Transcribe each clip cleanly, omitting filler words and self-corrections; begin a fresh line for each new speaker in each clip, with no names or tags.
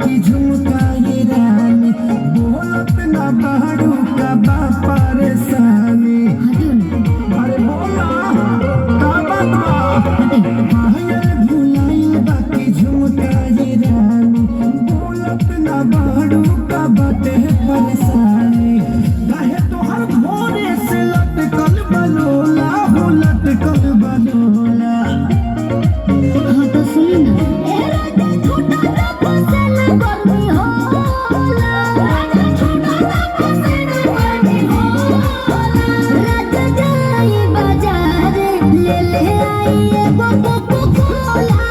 बाकी झुमका ये रानी, बोलत ना बाड़ू का बा परेशानी।
हटियो ना।
अरे बोला का बात बा?
हटे।
पायल भुलाइल बाकी झुमका ये रानी, बोलत ना बाड़ू का बाटे परेशानी। काहे तोहर भोरे से लटकल बलोला, हो लटकल बलोला।
हाँ तो सुनी ना। ए राजा छोटा सा फसल गर्मी होला। राजा छोटा सा फसल गर्मी होला। राजा जाई बाजार ले ले आई एगो कोको कोला।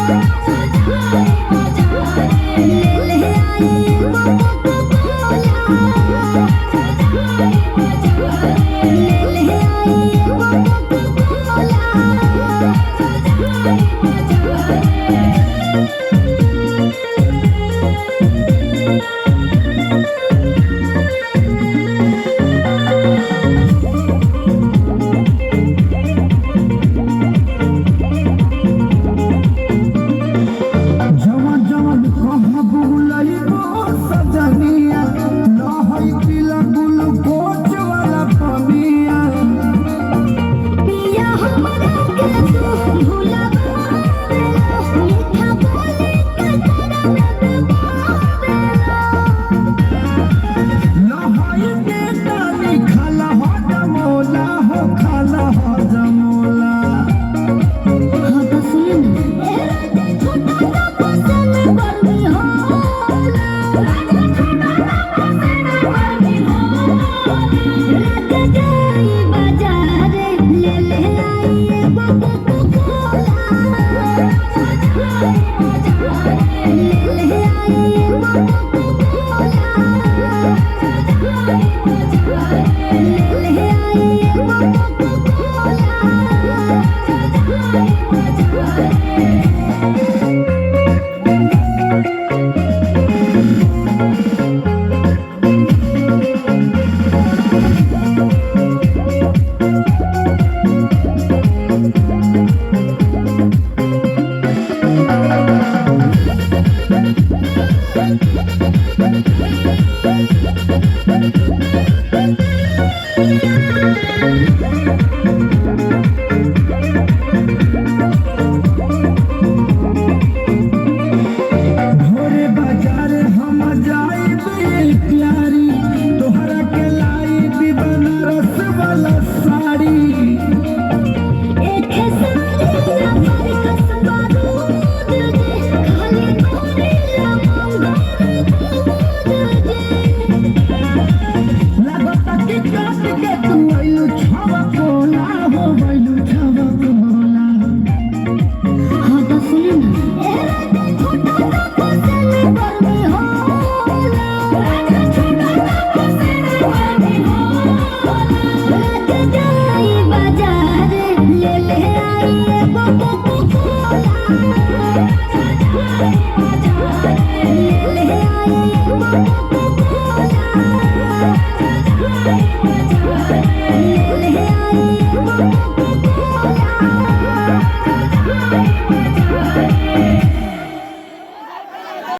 राजा जाई बाजार ले ले आई एगो कोको कोला। राजा जाई बाजार ले ले आई एगो कोको कोला। राजा जाई बाजार।
जवन जवन कहाँ बुलइबो सजनिया, लहई पीला ग्लूकोज वाला पनिया।
पिया हमरा के तू भुलावेला, मीठा बोली के तोरा न दबावेला।
लहई के तानी खाला हो जमोला, हो खाला हो जमोला।
हाँ तो सुन ना। ए राजा छोटा सा फसल गर्मी होला। राजा छोटा सा फसल गर्मी होला। राजा जाई बाजार ले ले आई एगो कोको कोला। राजा जाई बाजार ले ले आई एगो